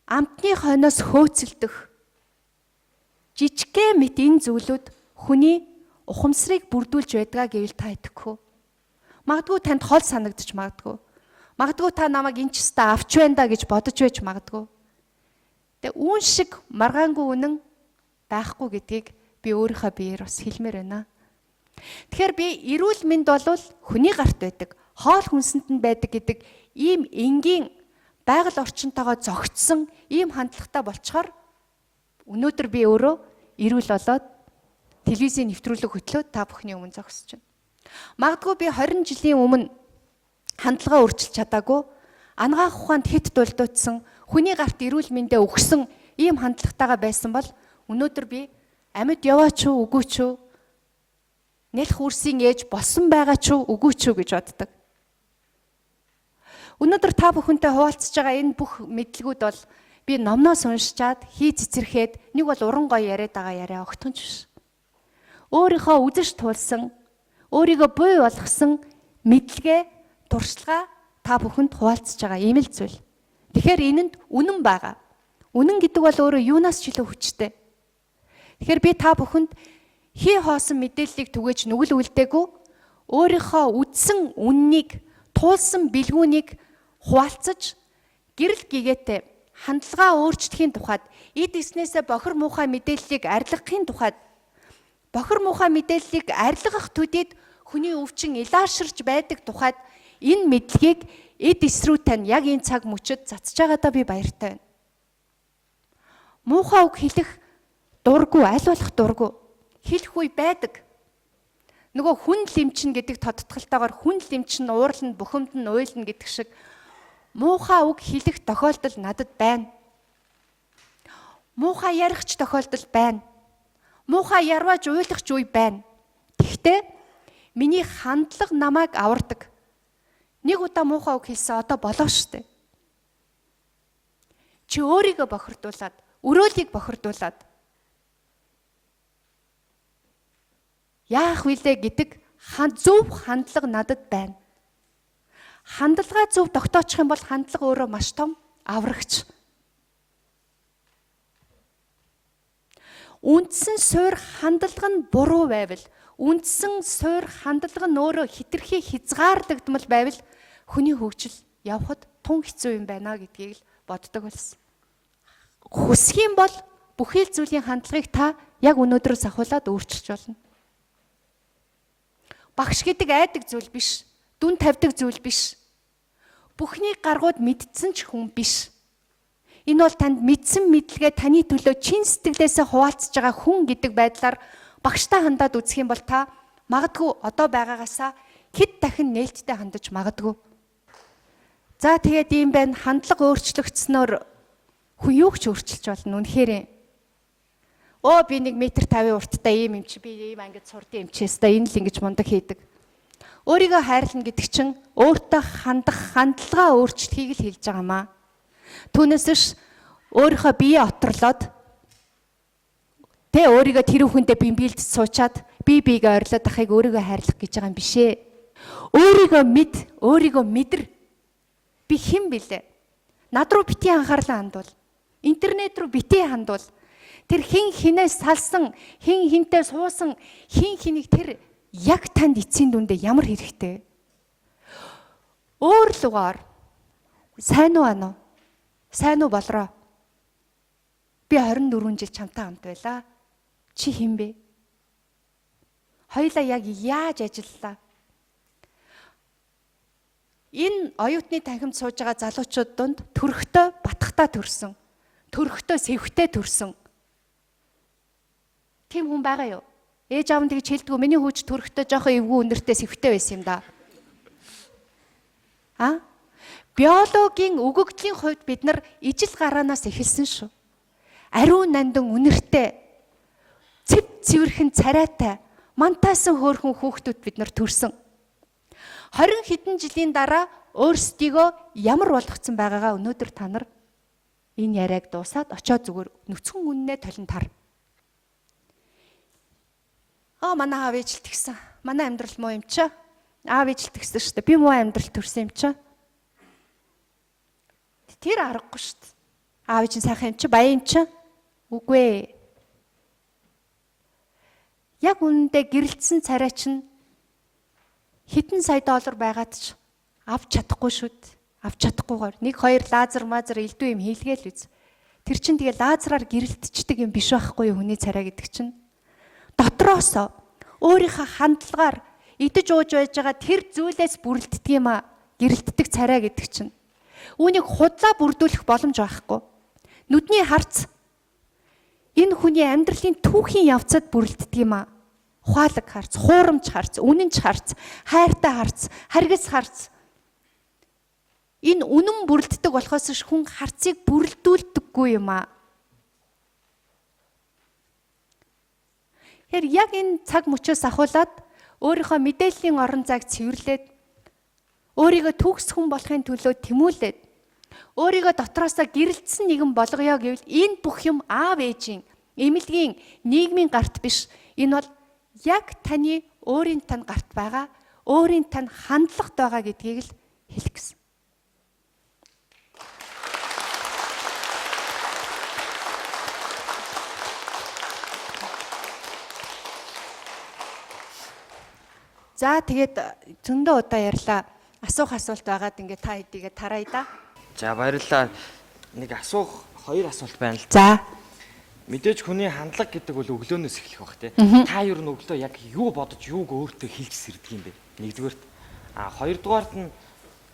Speaker 1: Амтны хойноос хөөцөлдөх жижигхэн мэт энэ зүйлүүд хүний ухамсарыг бүрдүүлж байдгаа гэвэл та итгэх үү? Магадгүй танд хол санагдчих магадгүй. Магадгүй та намайг энэ ч өстө авч байна да гэж бодож байж магадгүй. Тэгээ үүн шиг маргаангүй үнэн байхгүй гэдгийг би өөрийнхөө биеэр бас хэлмээр байна. Тэгэхээр би эрүүл мэнд болвол хүний гарт байдаг, хоол хүнсэнд нь байдаг гэдэг ийм энгийн байгаль орчинтойгоо зохицсон ийм хандлагатай болчоор өнөөдөр би өөрөө эрүүл болоод телевизийн нэвтрүүлэг хөтлөөд та бүхний өмнө зогсож байна. Магадгүй би 20 жилийн өмнө хандлагаа өөрчилж чадаагүй, анагаах ухаанд хэд дулдуутсан, хүний гарт эрүүл мэндэ өгсөн ийм хандлагатайгаа байсан бол өнөөдөр би амьд яваач уу үгүй ч үү, нялх үрсийн ээж болсон байгаа ч уу үгүй ч үү гэж боддог. Өнөөдөр та бүхэнтэй хуваалцж байгаа энэ бүх мэдлэгүүд бол би номноос уншичаад хий цэцэрхэд нэг бол уран гоё яриад байгаа яриа огтхон ч биш. Өөрийнхөө үзэж туулсан, өөрийгөө буй болгосон мэдлэгээ, туршлагаа та бүхэнд хуваалцж байгаа ийм л зүйл. Тэгэхээр энэнд үнэн байгаа. Үнэн гэдэг бол өөрөө юунаас ч илүү хүчтэй. Тэгэхээр би та бүхэнд хий хоосон мэдээллийг түгээж нүгэл үлдээгүй, өөрийнхөө үдсэн үннийг, туулсан бэлгүүнийг хуваалцаж гэрэл гэгээтэй хандлагаа өөрчлөхийн тухайд, эд эснээсээ бохир муухай мэдээллийг арилгахын тухайд, бохир муухай мэдээллийг арилгах төдийд хүний өвчин илааширч байдаг тухайд энэ мэдлэгийг эд эс рүү тань яг энэ цаг мөчид цацж байгаадаа би баяртай байна. Муухай үг хэлэх дургүй, аль болох дургүй. Хэлэх үе байдаг. Нөгөө хүн лэмчин гэдэг тодтголтойгоор хүн лэмчин уурлна, бухимдна, уйлна гэдэг шиг муухай үг хэлэх тохиолдол надад байна. Муухай ярих ч тохиолдол байна. Муухай ярваж уйлах ч үе байна. Гэхдээ миний хандлага намайг авардаг. Нэг удаа муухай үг хэлсэн одоо болоо штэ. Чи өөрийгөө бохирдуулаад, өрөөлийг бохирдуулаад яах вүлээ гэдэг зөв хандлага надад байна. Хандлагаа зөв тогтоочих юм бол хандлага өөрөө маш том аврагч. Үндсэн суур хандлага нь буруу байвал, үндсэн суур хандлага нь өөрөө хитрхи хязгаарлагдмал байвал хүний хөгжил явхад тун хэцүү юм байна гэдгийг л боддог болсон. Хүсэх юм бол бүхий л зүйлийн хандлагыг та яг өнөөдрөөс ахуулаад өөрчилж болно. Багш гэдэг айдаг зүйл биш, дүн тавьдаг зүйл биш. Бүхний гаргууд мэдсэн ч хүн биш. Энэ бол танд мэдсэн мэдлэгээ таны төлөө чин сэтгэлээсээ хуваалцж байгаа хүн гэдэг байдлаар багштай хандаад үзэх юм бол та магадгүй одоо байгаагаасаа хэд дахин нээлттэй хандаж магадгүй. За тэгээд ийм байна, хандлага өөрчлөгдснөөр хүн юу ч өөрчилж болно үнэхээр. Өө би 1 метр 50 урттай ийм юм чи, би ийм ангид сурдсан юм чи өстой энэ л ингэж мундаг хийдэг. Өөрийгөө хайрлана гэдэг чинь өөртөө хандах хандлагаа өөрчлөхийг л хэлж байгаа маа. Түүнээс биш өөрийнхөө бие отрлоод Тэ өөрийгөө тэр хүнтэй бимбилд суучаад би биегээ ойрлоод ахыг өөрийгөө хайрлах гэж байгаа юм биш ээ. Өөрийгөө мэд, өөрийгөө мэдэр. Би хэн бэлээ? Над руу бити анхаарлаа хандуул. Интернет рүү бити хандуул. Тэр хин хинээс салсан, хин хинтэй суусан, хин хэнийг тэр яг танд эцсийн дүндээ ямар хэрэгтэй. Өөр лугаар сайн уу ануу? Сайн уу болроо? Би 24 жил чамтай хамт байлаа. Чи хэн бэ? Хоёлаа яг яаж ажиллалаа? Энэ оюутны танхимд сууж байгаа залуучууд дунд төрхтөө батхтаа төрсөн. Төрхтөө сэвхтэй төрсөн. Тийм хүн байгаа юу? Ээж аав нь тэгж хэлдэггүй. Миний хүүч төрхтөө жоохон эвгүй үнэртэй сэвхтэй байсан юм да. А? Биологийн өгөгдлийн хувьд бид нар ижил гараанаас эхэлсэн шүү. Ариун нандин үнэртэй, цэв цэвэрхэн царайтай, мантаасан хөөрхөн хүүхдүүд бид нар төрсөн. 20 хэдэн жилийн дараа өөрсдийгөө ямар болгоцсон байгаагаа өнөөдөр та нар энэ яриаг дуусаад очоод зүгээр нүцгэн үннээ толон тар. Аа, манай аав ээж л тэгсэн. Манай амьдрал муу юм чи. Аав ээж л тэгсэн шүү дээ. Би муу амьдрал төрсөн юм чи. Тэр аргагүй шүү дээ. Аав ээж нь сайхан юм чи, баян юм чи. Үгүй ээ. Яг үнэндээ гэрэлтсэн царай чинь хэдэн сая доллар байгаад ч авч чадахгүй шүү дээ. Авч чадахгүйгээр нэг хоёр лазер мазер элдв юм хийлгээл үз. Тэр чинь тэгээ лазераар гэрэлтчдэг юм биш байхгүй юу хүний царай гэдэг чинь. Дотроосоо өөрийнхөө хандлагаар идэж ууж байж байгаа тэр зүйлээс бүрэлддэг юм а. Гэрэлтдэг царай гэдэг чинь. Үүнийг худлаа бүрдүүлэх боломж байхгүй. Нүдний харц энэ хүний амьдралын түүхийн явцад бүрэлддэг юм а. Ухаалаг харц, хуурамч харц, үнэнч харц, хайртай харц, харгас харц. Энэ үнэн бүрэлддэг болохоос ш хүн харцыг бүрэлдүүлдэггүй юм а. Тэгэхээр яг энэ цаг мөчөөс ахуулаад өөрийнхөө мэдээллийн орон зайг цэвэрлээд өөрийгөө төгс хүн болохын төлөө тэмүүлээд өөрийгөө дотроосоо гэрэлтсэн нэгэн болгоё гэвэл энэ бүх юм аав ээжийн, эмнэлгийн, нийгмийн гарт биш. Энэ бол яг таны өөрийн тань гарт байгаа, өөрийн тань хандлагат байгаа гэдгийг л хэлэх гэсэн. За тэгээд зөндөө удаа ярьлаа. Асуух асуулт байгаад ингээд та хэдийгээ тарая да.
Speaker 2: За баярлалаа. Нэг асуух хоёр асуулт байна л.
Speaker 1: За.
Speaker 2: Мэдээж хүний хандлага гэдэг бол өглөөнөөс эхлэх бах тий. Та ер нь өглөө яг юу бодож, юуг өөртөө хэлж сэрдэг юм бэ? Нэгдүгээрт. А хоёрдугаарт нь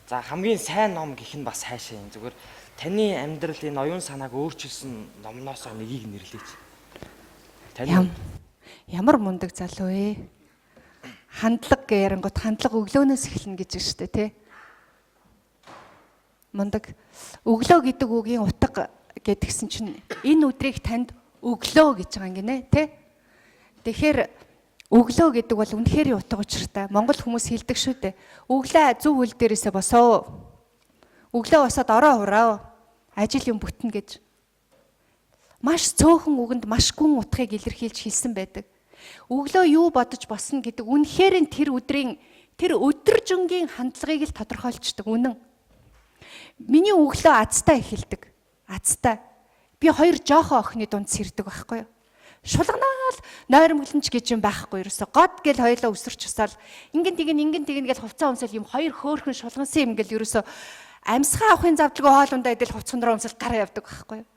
Speaker 2: за хамгийн сайн ном гэх нь бас хайшаа юм. Зүгээр таны амьдралын оюун санааг өөрчилсөн номноосоо нэгийг нэрлээч.
Speaker 1: Таны ямар мундаг залуу ээ. Хандлага гэ ярангууд хандлага өглөөнөөс эхэлнэ гэж байна шүү дээ тий. Мундаг. Өглөө гэдэг үгийн утга гэдгсэн чинь энэ өдрийг танд өглөө гэж байгаа юм гинэ тий. Тэгэхээр өглөө гэдэг бол үнэхээр утга учиртай. Монгол хүмүүс хэлдэг шүү дээ. Өглөө зөв үл дээрээсээ босоо. Өглөө босоод ороо хураа. Ажил юм бүтнэ гэж. Маш цөөхөн үгэнд маш гүн утгыг илэрхийлж хэлсэн байдаг. Өглөө юу бодож босно гэдэг үнэхээр тэр өдрийн тэр өдөржингийн хандлагыг л тодорхойлцдог үнэн. Миний өглөө азтай эхэлдэг. Азтай. Би хоёр жоохон охины дунд сэрдэг байхгүй юу? Шулганаал нойрмоглонч гэж юм байхгүй ерөөсө. Год гэл хоёлоо өсөрч усаал ингэн тэгин ингэн тэгин гэл хувцас өмсөл юм хоёр хөөхөн шулгансан юм гэл ерөөсө амьсгаа авахын завдалгүй хоол ундаа идэл хувцсан руу өмсөл гараа явдаг байхгүй юу?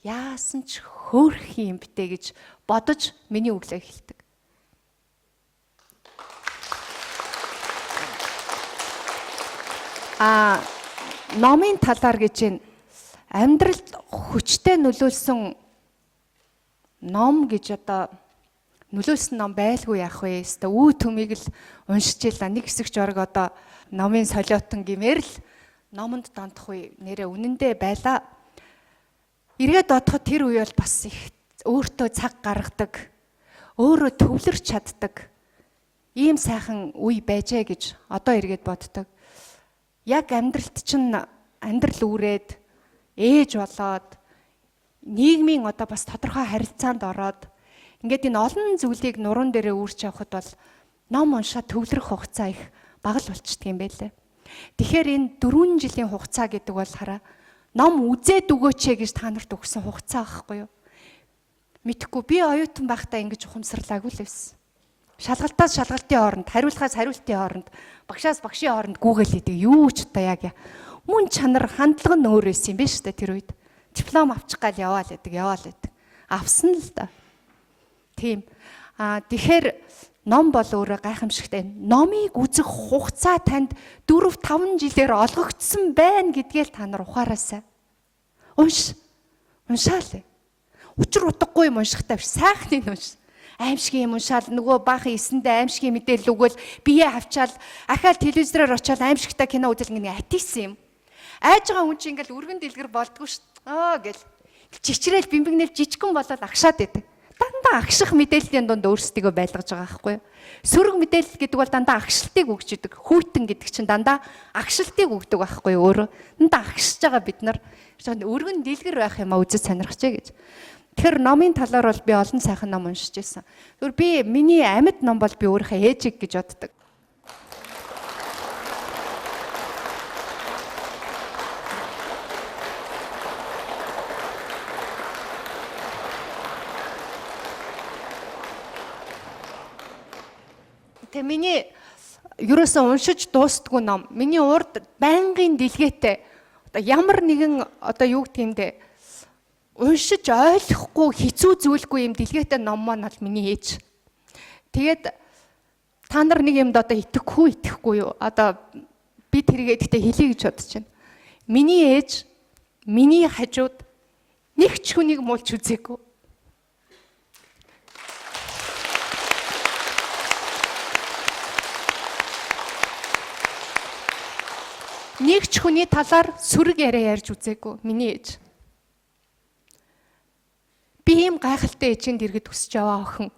Speaker 1: Яасан ч хөөрхөн юм битэ гэж бодож миний өглөө эхэлдэг. А номын талаар гэж энэ амьдралд хүчтэй нөлөөлсөн ном гэж одоо нөлөөлсөн ном байлгүй яах вэ? Өстө үү төмийг л уншиж ила нэг хэсэг жорог одоо номын солиотон гэмээр л номонд донтох үе нэрээ үнэндээ байлаа. Эргээд бодоход тэр үе бол бас их өөртөө цаг гаргадаг, өөрөө төвлөрч чаддаг ийм сайхан үе байжээ гэж одоо эргээд боддог. Яг амьдралт чинь амьдрал үүрээд ээж болоод нийгмийн одоо бас тодорхой харилцаанд ороод Ингээд энэ олон зүйлийг нуруунд дээрээ үүрч явхад бол ном уншаад төвлөрөх хугацаа их бага л болчдөг юм байлээ. Тэгэхээр энэ 4 жилийн хугацаа гэдэг бол хараа ном үзээд өгөөч гэж та нарт өгсөн хугацаа байхгүй юу? Мэдхгүй би оюутан байхдаа ингэж ухамсарлаагүй л байсан. Шалгалтаас шалгалтын хооронд, хариулахаас хариултын хооронд, багшаас багшийн хооронд гүгэл идэг. Юу ч одоо яг мөн чанар хандлага нь өөр байсан юм биш үү тэр үед. Диплом авчих гал яваал гэдэг, яваал гэдэг. Авсан л да. Тийм. Тэгэхээр ном бол өөрөө гайхамшигтай. Номыг үзэх хугацаа танд 4 5 жилээр олгогдсон байна гэдгээл та нар ухаараасай. Унш. Уншаал. Учир утгагүй юм уншихтай биш. Сайхныг унш. Аимшиг юм уншаал нөгөө баахан эсэндээ аимшигын мэдээлэл өгөөл бие авчаал ахаал телевизээр очиад аимшигтай кино үзэл ингэ атисэн юм. Айж байгаа хүн чинь ингээл өргөн дэлгэр болдгоо ш. Аа гэл. Чичрээл бимбэгнэл жижигхэн болоод агшаад идэг. Дандаа агших мэдээллийн дунд өөрсдийгөө байлгаж байгаа байхгүй юу? Сөрөг мэдээлэл гэдэг бол дандаа агшилтыг өгч идэг. Хүйтэн гэдэг чинь дандаа агшилтыг өгдөг байхгүй юу? Өөрөө дандаа агшиж байгаа бид нар өргөн дэлгэр байх юм а үзэж сонирхчээ гэж. Тэгэхээр номын талаар бол би олон сайхан ном уншиж байсан. Тэгвэр би миний амьд ном бол би өөрийнхөө ээжийг гэж боддог. Тэг миний ерөөсөө уншиж дуустдаггүй ном. Миний урд байнгын дэлгээтэй одоо ямар нэгэн одоо юу гэдэг юм бэ? Уншиж ойлгохгүй хэцүү зүйлгүй юм дэлгээтэй ном маань бол миний ээж. Тэгээд та нар нэг юмд одоо итгэхгүй итгэхгүй юу? Одоо би тэргээ гэхдээ хэлье гэж бодож байна. Миний ээж миний хажууд нэг ч хүнийг муулж үзээгүй. Нэг ч хүний талаар сөрөг яриа ярьж үзээгүй миний ээж. Би ийм гайхалтай ээжинд иргэд өсөж яваа охин.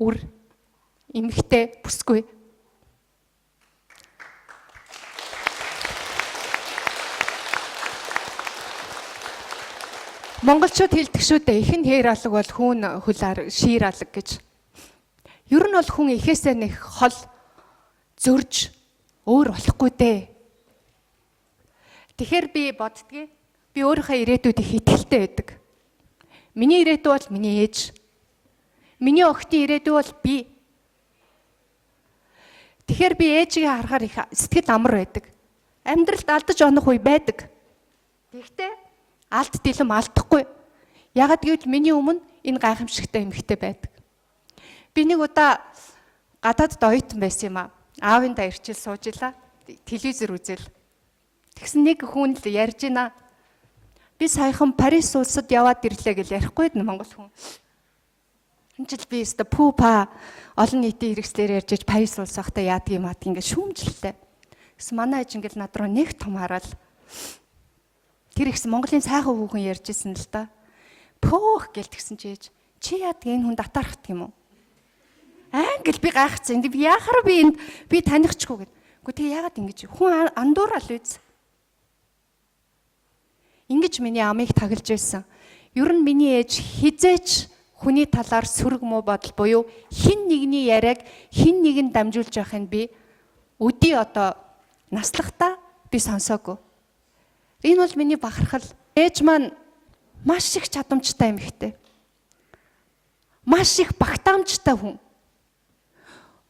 Speaker 1: Үр эмэгтэй бүсгүй. Монголчууд хэлдэг шүү дээ. Ихэн хээр алаг бол хүүн хөл шиир алаг гэж. Ер нь бол хүн эхээсээ нэг хол зөрж өөр болохгүй дээ. Тэгэхээр би боддгийг би өөрийнхөө ирээдүйд их итгэлтэй байдаг. Миний ирээдүй бол миний ээж. Миний охидын ирээдүй бол би. Тэгэхээр би ээжигээ харахаар их сэтгэл амар байдаг. Амьдралд алдаж онох үе байдаг. Тэгэхдээ алд дэлэм алдахгүй. Ягаад гэвэл миний өмнө энэ гайхамшигтай эмэгтэй байдаг. Би нэг удаа гадаадд оюутан байсан юм аа. Аавын даа ирчил сууж илаа. Телевизэр үзэл. Тэгсэн нэг хүн л ярьж байна. Би саяхан Парис улсад яваад ирлээ гэж ярихгүй дээ монгол хүн. Энд чил би өстө пүү па олон нийтийн хэрэгслээр ярьж иж Парис улс байхдаа яадаг юм адаг ингээд шүүмжлэлээ. Тэгсэн манай аж ингээд над руу нэг том хараад тэр ихсэн Монголын сайхан хүүхэн ярьж исэн л да. Пөөх гэл тэгсэн чи ээж чи яадаг энэ хүн татаархдаг юм уу? Аа гэл би гайхацсан. Би яхаар би энд би танихгүй гэд. Үгүй тэг яагаад ингэж хүн андуурал үз. Ингэж миний амыг таглаж байсан. Ер нь миний ээж хизээч хүний талаар сөрөг муу бодол буюу хин нэгний яриаг хин нэгэнд дамжуулж явахыг би өдий одоо наслахтаа би сонсоогүй. Энэ бол миний бахархал. Ээж маань маш их чадамжтай эмэгтэй. Маш их багтаамжтай хүн.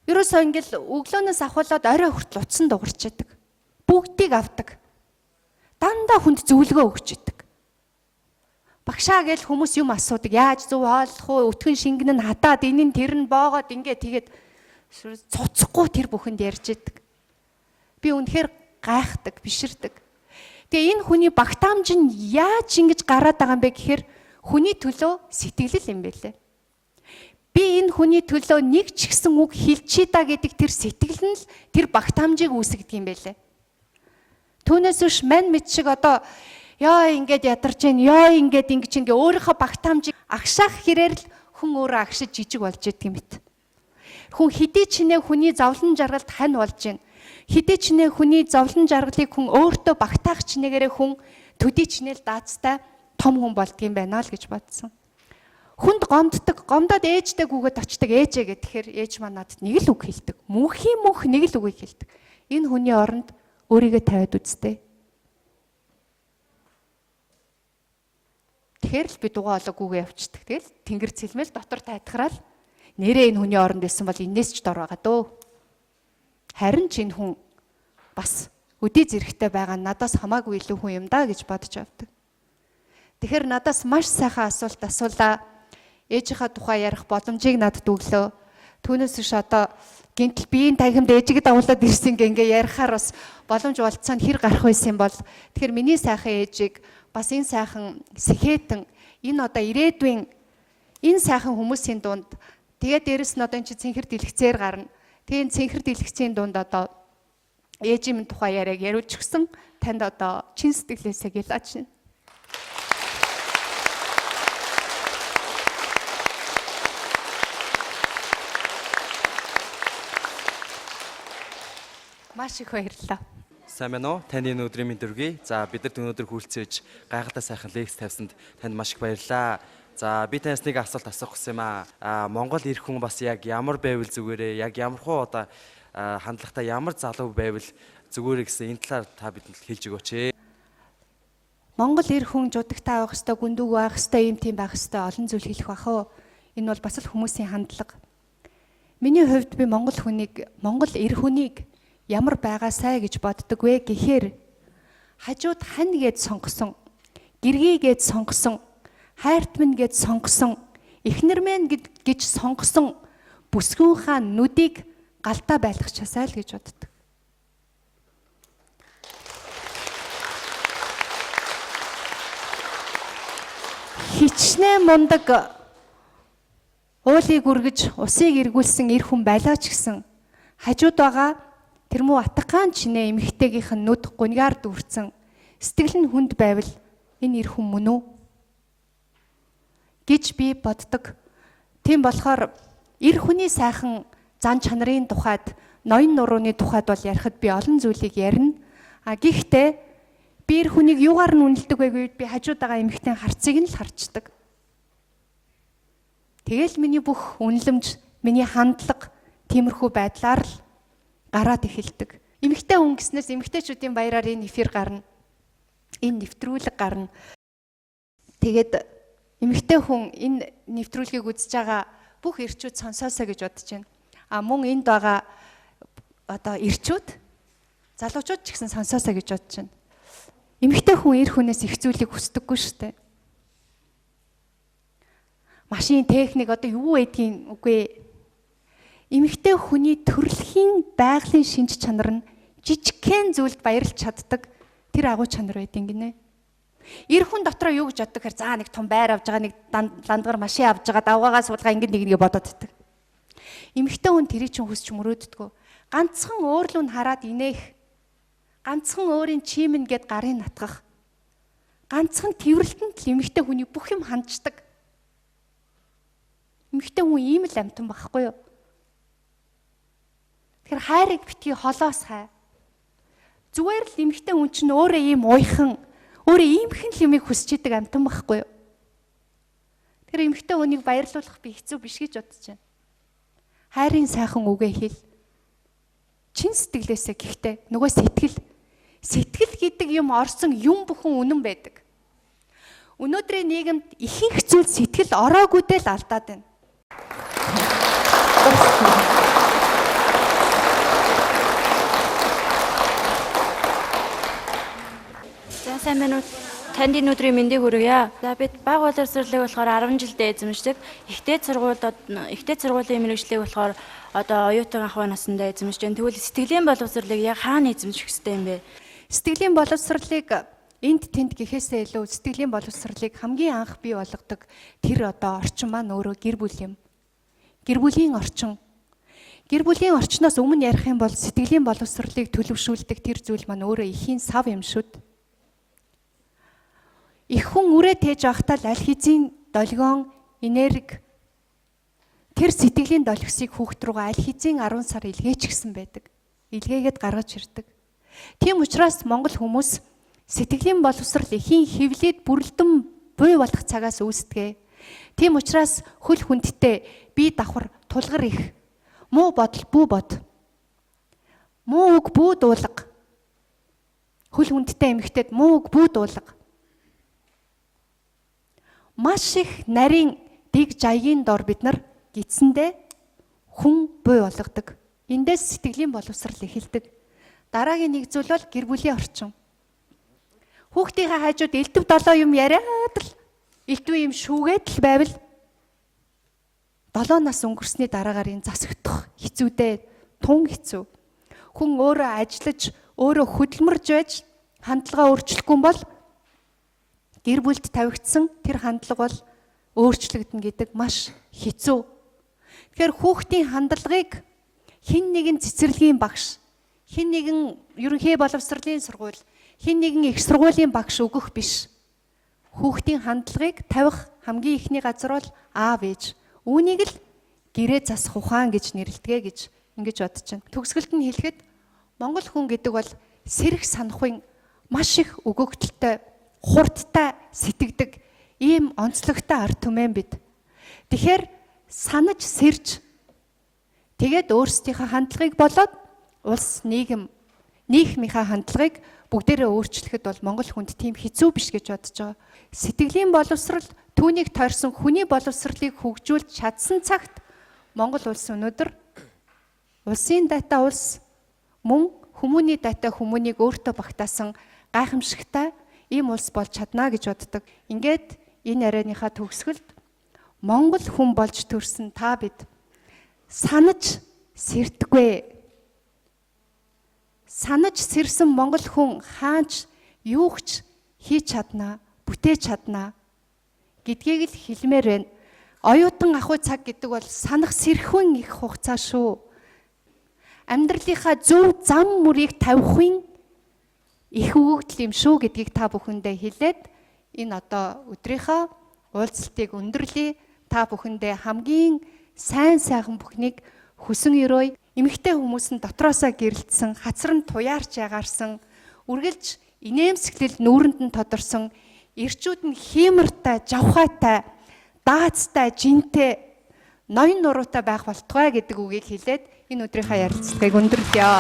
Speaker 1: Ерөөсөө ингээл өглөөнөөс ахуулаад орой хүртэл утсан дугарч идэг. Бүгдийг авдаг. Дандаа хүнд зөвлөгөө өгч идэг. Багшаа гэж хүмүүс юм асуудаг. Яаж зөв хооллох уу? Өтгөн шингэн нь хатаад энэ нь тэр нь боогоод ингээ тэгээд цуцхгүй тэр бүхэнд ярьж идэг. Би үнэхээр гайхдаг, биширдэг. Тэгээ энэ хүний багтаамж нь яаж ингэж гараад байгаа юм бэ гэхээр хүний төлөө сэтгэлэл юм бэлээ. Би энэ хүний төлөө нэг ч гэсэн үг хэлчихье да гэдэг тэр сэтгэл нь л тэр багтаамжийг үүсгэдэг юм бэлээ. Түүнээс биш мань мэд шиг одоо ёо ингээд ядарч гин, ёо ингээд ингэж ингээ өөрийнхөө багтаамжийг агшаах хэрээр л хүн өөрөө агшиж жижиг болж идэг юм бит. Хүн хэдий ч нэ хүний зовлон жаргалд хань болж гин. Хэдий ч нэ хүний зовлон жаргалыг хүн өөртөө багтаах ч нэгээрээ хүн төдий ч нэ л даацтай том хүн болдгийм байна л гэж бодсон. Хүнд гомддог, гомдоод ээжтэй гүгээд очдог ээжээ гэхээр ээж маань надад нэг л үг хэлдэг. Мөнхийн мөнх нэг л үгийг хэлдэг. Энэ хүний оронд өөрийгөө тавиад үзтээ. Тэгэхээр л би дугаа олоо гүгээ явчихдаг. Тэгэл тэнгэр цэлмэл дотор тайтгараад нэрээ энэ хүний оронд байсан бол энэс ч дор байгаа дөө. Харин ч энэ хүн бас өдий зэрэгтэй байгаа нь надаас хамаагүй илүү хүн юм да гэж бодож авдаг. Тэгэхээр надаас маш сайхан асуулт асуулаа. Ээжийнхаа тухай ярих боломжийг надад өглөө. Түүнээс биш одоо гинтл биеийн танхимд ээжигээ дагуулад ирсэн ингээ ярихаар бас боломж болцсон хэр гарах байсан бол тэгэхээр миний сайхан ээжийг бас энэ сайхан сэхэтэн энэ одоо ирээдүйн энэ сайхан хүмүүсийн дунд тэгээ дээрэс нь одоо энэ чи цэнхэр дэлгэцээр гарна. Тэгээ энэ цэнхэр дэлгэцийн дунд одоо ээжийн минь тухай яриаг яриулж гисэн танд одоо чин сэтгэлээсээ гэлаач. Маш их баярлалаа.
Speaker 3: Сайн байна уу? Таны энэ өдрийн мэнд хүргэе. За бидэрт өнөөдөр хүлцээж гайхалтай сайхан лекц тавьсанд танд маш их баярлалаа. За би танаас нэг асуулт асуух гэсэн юм аа. Монгол эр хүн бас яг ямар байвал зүгээрээ, яг ямар хуу одоо хандлагатай ямар залуу байвал зүгээрээ гэсэн энэ талаар та бидэнд хэлж өгөөч ээ.
Speaker 1: Монгол эр хүн жудагтай байх ёстой, гүндүүг байх ёстой, ийм тийм байх ёстой олон зүйл хэлэх бах уу. Энэ бол бас л хүмүүсийн хандлага. Миний хувьд би монгол хүнийг, монгол эр хүнийг ямар байгаасай гэж боддог вэ гэхээр хажууд хань гээд сонгосон, гэргий гээд сонгосон, хайрт минь гээд сонгосон, эхнэр мэн гэж сонгосон бүсгүүнхаа нүдийг галтаа байлгачаасай л гэж боддог. Хичнээн мундаг уулыг үргэж, усыг эргүүлсэн эр хүн байлаа ч гэсэн хажууд байгаа тэр муу атгаан чинээ эмэгтэйгийнх нь нүд гунигаар дүүрсэн сэтгэл нь хүнд байвал энэ эр хүн мөн үү гэж би боддог. Тийм болохоор эр хүний сайхан зан чанарын тухайд, ноён нурууны тухайд бол ярихад би олон зүйлийг ярина. А гэхдээ би эр хүнийг юугаар нь үнэлдэг вэ гэвэл би хажууд байгаа эмэгтэй харцыг нь л харчдаг. Тэгэл миний бүх үнэлэмж, миний хандлага тиймэрхүү байдлаар л гараад эхэлдэг. Эмэгтэй хүн гэснээс эмэгтэйчүүдийн баяраар энэ эфир гарна. Энэ нэвтрүүлэг гарна. Тэгээд эмэгтэй хүн энэ нэвтрүүлгийг үзэж байгаа бүх эрчүүд сонсоосоо гэж бодож байна. А мөн энд байгаа одоо эрчүүд, залуучууд ч гэсэн сонсоосоо гэж бодож байна. Эмэгтэй хүн эр хүнээс их зүйлийг хүсдэггүй шүү дээ. Машин, техник одоо юу байдгийг үгүй. Эмэгтэй хүний төрөлхийн байгалийн шинж чанар нь жижигхэн зүйлд баярлж чаддаг тэр агуу чанар байдیں гинэ. Эр хүн дотроо юу гэж боддог гэхээр за нэг том байр авж байгаа, нэг ландгар машин авж байгаа, давгаагаа суулгаа ингэ нэг нэг бодоод байдаг. Эмэгтэй хүн тэрий чинь хүсч мөрөөддгөө. Ганцхан өөрлөө нь хараад инээх, ганцхан өөрийн чимэн гэд гарын натгах, ганцхан тэрвэрлтэнд л эмэгтэй хүний бүх юм ханддаг. Эмэгтэй хүн ийм л амтан байхгүй юу? Тэгэхээр хайрыг битгий холоос хай. Зүгээр л эмэгтэй хүн чинь өөрөө ийм уяхан, өөрөө иймхэн л юмыг хүсэж идэг амтан байхгүй юу? Тэгэхээр эмэгтэй хүнийг баярлуулах би хэцүү биш гэж бодож байна. Хайрын сайхан үгээ хэл. Чин сэтгэлээсээ гэхдээ нөгөө сэтгэл, сэтгэл гэдэг юм орсон юм бүхэн үнэн байдаг. Өнөөдрийн нийгэмд ихэнх зүйл сэтгэл ороогүйдээ л алдаад байна.
Speaker 4: За сайн байна уу? Танд энэ өдрийн мэндийг хүргье. За бид баг боловсролыг болохоор 10 жилдээ эзэмшдэг. Ихтэй сургуульд ихтэй сургуулийн мэргэжлийг болохоор одоо оюутан ахуй насндаа эзэмшиж байна. Тэгвэл сэтгэлийн боловсролыг яг хаана эзэмших ёстой юм бэ?
Speaker 1: Сэтгэлийн боловсролыг энд тэнд гэхээсээ илүү сэтгэлийн боловсролыг хамгийн анх бий болгодог тэр одоо орчин маань өөрөө гэр бүл юм. Гэр бүлийн орчин. Гэр бүлийн орчноос өмнө ярих юм бол сэтгэлийн боловсролыг төлөвшүүлдэг тэр зүйл маань өөрөө эхийн сав юм шүү дээ. Их хүн үрээ тээж байхдаа л аль хэзээ долгион, энерги тэр сэтгэлийн долгисыг хүүхд рүүгээ аль хэзээ 10 сар илгээчихсэн байдаг. Илгээгээд гаргаж ирдэг. Тийм учраас монгол хүмүүс сэтгэлийн боловсрол эхийн хөвлөд бүрэлдэн буй болох цагаас үүсдэг. Тийм учраас хөл хүндтэй бие давхар тулгар их муу бодол бүү бод. Муу үг бүү дуулга. Хөл хүндтэй эмэгтэйд муу үг бүү дуулга. Маш их нарийн дэг жаягийн дор бид нар гидсэндээ хүн буй болгодог. Эндээс сэтгэлийн боловсрал эхэлдэг. Дараагийн нэг зүйл бол гэр бүлийн орчин. Хүүхдийнхээ хажууд элдв долоо юм яриад л элдв юм шүүгээд л байвал 7 нас өнгөрсний дараагаар энэ засагдах хэцүүдээ, тун хэцүү. Хүн өөрөө ажиллаж, өөрөө хөдөлмөрж байж хандлага өөрчлөхгүй бол гэр бүлд тавигдсан тэр хандлага бол өөрчлөгдөнө гэдэг маш хэцүү. Тэгэхээр хүүхдийн хандлагыг хэн нэгэн цэцэрлэгийн багш, хэн нэгэн ерөнхий боловсролын сургууль, хэн нэгэн их сургуулийн багш өгөх биш. Хүүхдийн хандлагыг тавих хамгийн эхний газар бол аав ээж. Үүнийг л гэрээ засах ухаан гэж нэрлэдэг гэж ингэж бодож байна. Төгсгөлд нь хэлэхэд Монгол хүн гэдэг бол сэрэх санахын маш их өгөгдөлтэй, хурдтай сэтгэдэг ийм онцлогтой ард түмэн бид. Тэгэхээр санаж сэрж тэгээд өөрсдийнхээ хандлагыг болоод улс нийгэм нийгмийнхаа хандлагыг бүгдээрээ өөрчлөхөд бол Монгол хүнд тийм хэцүү биш гэж бодож байгаа. Сэтгэлийн боловсрал түүнийг тойрсон хүний боловсролыг хөгжүүлж чадсан цагт Монгол улс өнөөдөр улсын дайтай улс мөн хүмүүний дайтай хүмүүнийг өөртөө багтаасан гайхамшигтай ийм улс болж чадна гэж боддог. Ингээд энэ ярианыхаа төгсгөлд Монгол хүн болж төрсэн та бид санаж сэрдэггүй. Санаж сэрсэн Монгол хүн хаач юугч хийж чадна, бүтээж чадна гэдгийг л хэлмээр байна. Оюутан ахуй цаг гэдэг бол санах сэрхүүн их хугацаа шүү. Амьдралынхаа зөв зам мөрийг тавихын их өгөгдөл юм шүү гэдгийг та бүхэндээ хэлээд энэ одоо өдрийнхөө уулзалтыг өндөрлөе. Та бүхэндээ хамгийн сайн сайхан бүхнийг хүсэн өрөөе. Эмэгтэй хүмүүс нь дотроосоо гэрэлтсэн, хацар нь туяарч ягарсан, үргэлж инээмсэглэл нүүрэнд нь тодорсон, эрчүүд нь хиймортай, жавхаатай, даацтай, жинтэй, ноён нуруутай байх болтугай гэдэг үгийг хэлээд энэ өдрийнхөө ярилцлагыг өндөрлөё.